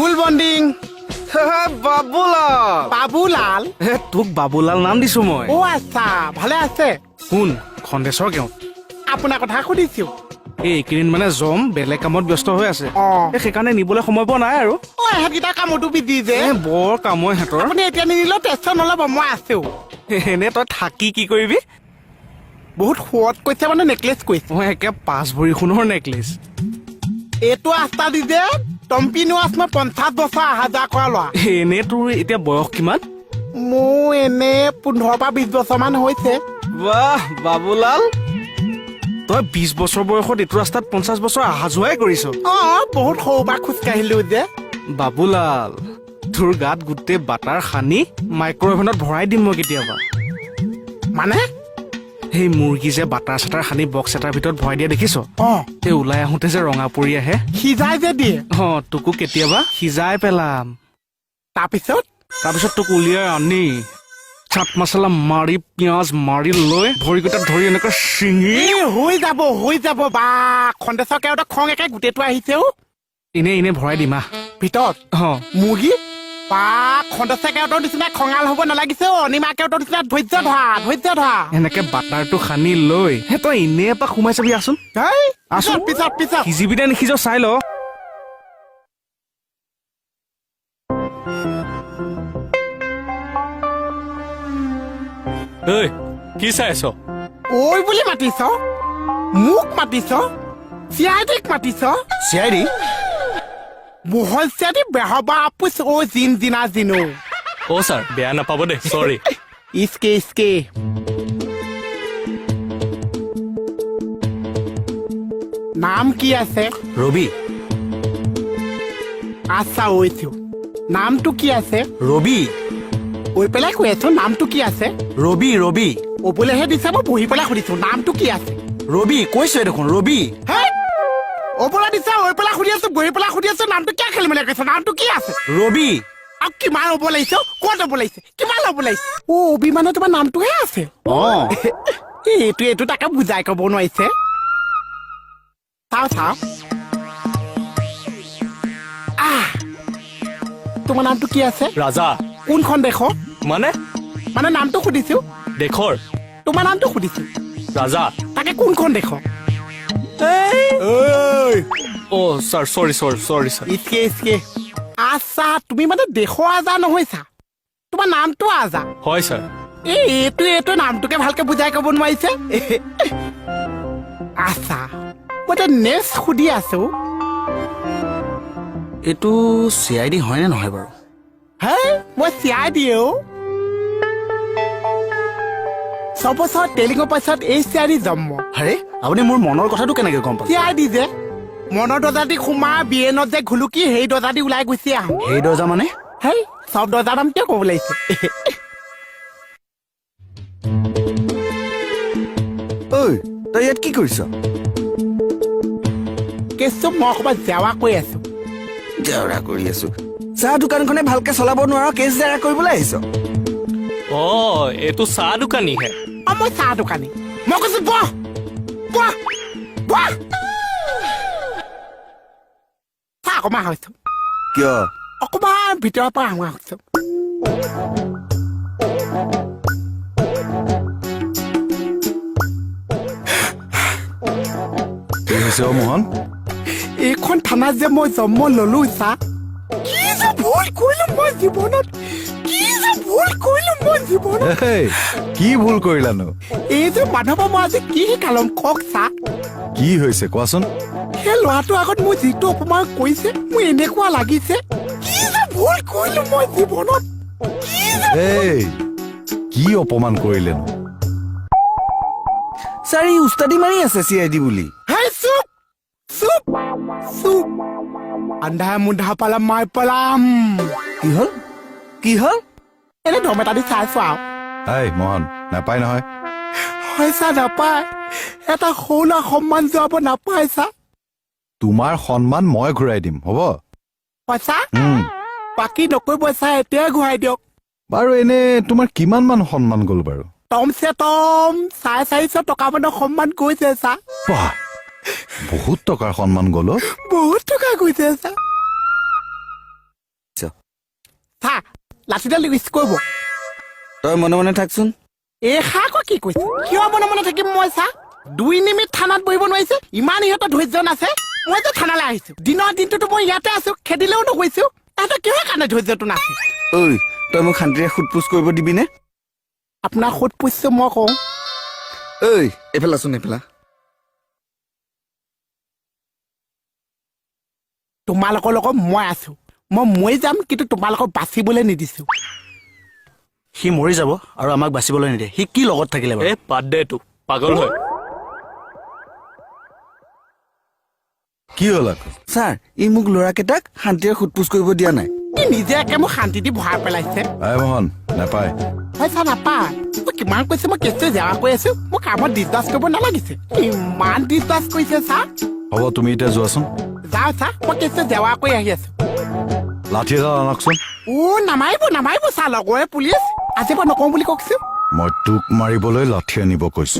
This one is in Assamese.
গুলবণ্ডিং। বাবুলাল। বাবুলাল? এ, তোক বাবুলাল নাম দিছো মই। অ আচ্ছা, ভালে আছে? কোন খন্দেশ্বৰ কেওট। আপোনাৰ কথা সুধিছো। এই এইকেইদিন মানে জম বেলেগ কামত ব্যস্ত হৈ আছে। অ। এই সেইকাৰণে নিবলৈ সময় পোৱা নাই আৰু। অ, এহেঁতকেইটা কামতো বিজি যে। এ, বৰ কাম অ ইহঁতৰ। আপুনি এতিয়া নিনিলেও টেনচন নল'ব, মই আছো। এনে তই থাকি কি কৰিবি? বহুত সোৱত কৈছে, মানে নেকলেচ কৈছে। মই একে 5 ভৰি সোণৰ নেকলেচ। এইটো আস্তা দি যে টম্পিনোৱাছ, মই 50 বছৰ অহা যোৱা কৰা ল'ৰা। এনে তোৰ এতিয়া বয়স কিমান? মোৰ এনে 15 পৰা 20 বছৰমান হৈছে। বাহ বাবুলাল, তই 20 বছৰ বয়সত এইটো ৰাস্তাত 50 বছৰ অহা যোৱাই কৰিছ। অ, বহুত সৰুৰ পৰা খোজকাঢ়িলো যে। বাবুলাল, তোৰ গাত গোটেই বাটাৰ সানি মাইক্ৰ'অভেনত ভৰাই দিম মই কেতিয়াবা। মানে? সেই মুৰ্গী যে বাটাৰ চাটাৰ সানি বক্স এটাৰ ভিতৰত ভৰাই দিয়া দেখিছ? অ। এই ওলাই আহোঁতে যে ৰঙা পৰি আহে। সিজাই যে দিয়ে। অ, তোকো কেতিয়াবা সিজাই পেলাম। তাৰপিছত? তাৰপিছত তোক উলিয়াই আনি চাট মছলা মাৰি, পিঁয়াজ মাৰি লৈ ভৰিকেইটাত ধৰি এনেকৈ ছিঙি। এই হৈ যাব, হৈ যাব। বা, খন্দেশ্বৰ কেওটৰ খং একে গোটেইটো আহিছে অ। এনে এনে ভৰাই দিম, আহ। ভিতৰত? অ। মুৰ্গী? বা, খন্দেশ্বৰ কেওটৰ নিচিনা খঙাল হ'ব নালাগিছে অ। অনিমা কেওটৰ নিচিনা ধৈৰ্য ধৰা, ধৈৰ্য ধৰা। এনেকে বাটাৰটো সানি লৈ হে তই এনে এপাক সোমাই চাবি, আচোন। হেই, আচোন। পিছত, পিছত, পিছত। সিজিবি নে নিসিজ চাই ল। ঐ, কি চাই আছ? ঐ বুলি মাতিছ? মোক মাতিছ? চি I ডিক মাতিছ? C I D? Mohan C I D বেহবা আপুচ অ জিন জিনা জিনো। অ ছাৰ, বেয়া নাপাব দেই, চৰি। ইচকে ইচকে। নাম কি আছে? ৰবি। আচ্ছা, ঐছো, নামটো কি আছে? ৰবি। ঐ পেলাই কৈ আছো, নামটো কি আছে? ৰবি, ৰবি। অবলেহে দিছে, মই বহি পেলাই সুধিছো, নামটো কি আছে? ৰবি কৈছোৱে দেখোন, ৰবি। হে, অবলা দিছে, ঐ পেলাই সুধি আছো, বহি পেলাই সুধি আছো, নামটো কিয় খেলি মেলি কৈছে? নামটো কি আছে? ৰবি। আৰু কিমান হ'ব লাগিছে? ক'ত হ'ব লাগিছে? কিমান হ'ব লাগিছে? অ, অবি মানে তোমাৰ নামটোহে আছে? অ। এইটো তাকে বুজাই ক'ব নোৱাৰিছে। চাওঁ, চাওঁ। আহ, তোমাৰ নামটো কি আছে? ৰাজা। কোনখন দেশৰ? মানে? মানে নামটো সুধিছো। দেশৰ। তোমাৰ নামটো সুধিছো। ৰাজা। তাকে কোনখন দেশৰ? অ ছাৰ, চৰি চৰি চৰি ছাৰ। ইচকে ইচকে। আচ্ছা, তুমি মানে দেশৰ আজা নহৈছা, তোমাৰ নামটো আজা। হয় ছাৰ। এই এইটো নামটোকে ভালকে বুজাই ক'ব নোৱাৰিছে। আচ্ছা, মই এতিয়া নেক্সট সুধি আছো। এইটো চি I D হয়নে নহয় বাৰু? হে, মই চি I D অ'। ছবছৰ ট্ৰেইনিঙৰ পাছত এই চি I D জন্ম। আৰে, আপুনি মোৰ মনৰ কথাটো কেনেকে গম পালে? চি I D যে মনৰ দৰ্জা দি সোমা, বিয়েনত যে ঘুলুকি সেই দৰ্জা দি ওলাই গুচি আহো। সেই দৰ্জা মানে? হেই, চব দৰ্জাৰ নাম কিয় ক'ব লাগিছে? ঐ, তই ইয়াত কি কৰিছ? কেছটো মই অকণমান জেৱা কৰি আছো। জেওৰা কৰি আছো? চাহ দোকানখনে ভালকে চলাব নোৱাৰ, কেছ জেৰা কৰিবলৈ আহিছ? অ, এইটো চাহ দোকানীহে। অ, মই চাহ দোকানী। মই কৈছো বহ বহ বহ, চাহ অকণমান হৈছো। কিয়? অকণমান ভিতৰৰ পৰা আহোঁ আহোঁ। কি হৈছে অ মোহন? এইখন থানাত যে মই জন্ম ললো, চা কি যে ভুল কৰিলো মই জীৱনত, কি যে ভুল কৰিলো মই জীৱনত। এই, কি ভুল কৰিলানো? এই যে মানুহৰ মই আজি কি শিকালম কওক চা। কি হৈছে কোৱাচোন? সেই ল'ৰাটোৰ আগত মোৰ যিটো অপমান কৰিছে, মোৰ এনেকুৱা লাগিছে কি যে ভুল কৰিলো মই জীৱনত, কি যে এই, কি অপমান কৰিলেনো? ছাৰ, ই উস্তাদি মাৰি আছে চি I D বুলি। হেই, চুপ চুপ চুপ, আন্ধা মুন্ধা পালাম মাৰ পেলাম। কি হ'ল, কি হ'ল? এনে দম এটা দি চাইছো আৰু। এই মোহন, নাপায় নহয়। হয় চা, নাপায়। এটা সৰু ল'ৰা সন্মান যোৱাব নাপায় চা। তোমাৰ সন্মান মই ঘূৰাই দিম, হ'ব? পইচা? উম। বাকী নকৰিব চা, এতিয়াই ঘূৰাই দিয়ক। বাৰু, এনে তোমাৰ কিমান মান সন্মান গ'ল বাৰু? টমছে টম 450 টকা মানৰ সন্মান গৈছে চা। বাহ, বহুত টকাৰ সন্মান গ'ল অ'। বহুত টকা গৈছে চা। চা, লাঠিডাল ইউজ কৰিব। তই মনে মনে থাকচোন। এই আকৌ কি কৈছে? কিয় মনে মনে থাকিম মই? চা, 2 নিমিট থানাত বহিব নোৱাৰিছে, ইমান ইহঁতৰ ধৈৰ্য নাছে। মই যে থানালৈ আহিছো, দিনৰ দিনটোতো মই ইয়াতে আছো, খেদিলেও নগৈছো। ইহঁতৰ কিহৰ কাৰণে ধৈৰ্যটো নাছে? ঐ, তই মোক শান্তিৰে সোধ পোছ কৰিব দিবিনে? আপোনাৰ সোধ পোছটো মই কওঁ। ঐ, এইফালে আছোন, এইফালে। তোমালোকৰ লগত মই আছো। মই মৰি যাম, কিন্তু তোমালোকক বাচিবলৈ নিদিছো। সি মৰি যাব আৰু আমাক বাচিবলৈ নিদিয়ে। সি কি লগত থাকিলে বাৰু? এ বাদ দে, এইটো পাগল হয়। কি হ'ল আকৌ? ছাৰ, ই মোক ল'ৰাকেইটাক শান্তিৰে সোধ পোছ কৰিব দিয়া নাই। ই নিজে একে মোক শান্তি দি ভৰাই পেলাইছে। এই মোহন, নাপায়। হয় ছাৰ, নাপায়। মই কিমান কৈছো, মই কেছটো জেৰা কৰি আছো, মোক কামত ডিষ্টাৰ্ব কৰিব নালাগিছে। ইমান ডিষ্টাৰ্ব কৰিছে ছাৰ। হ'ব, তুমি এতিয়া যোৱাচোন। যাওঁ ছাৰ, মই কেছটো জেৰা কৰি আহি আছো। লাঠি এডাল আনকচোন। অ' নামাৰিব, নামাৰিব ছাৰ, লগৰে পুলিচ। আজিৰ পৰা নকওঁ বুলি কওকচোন। মই তোক মাৰিবলৈ লাঠি আনিব কৈছো।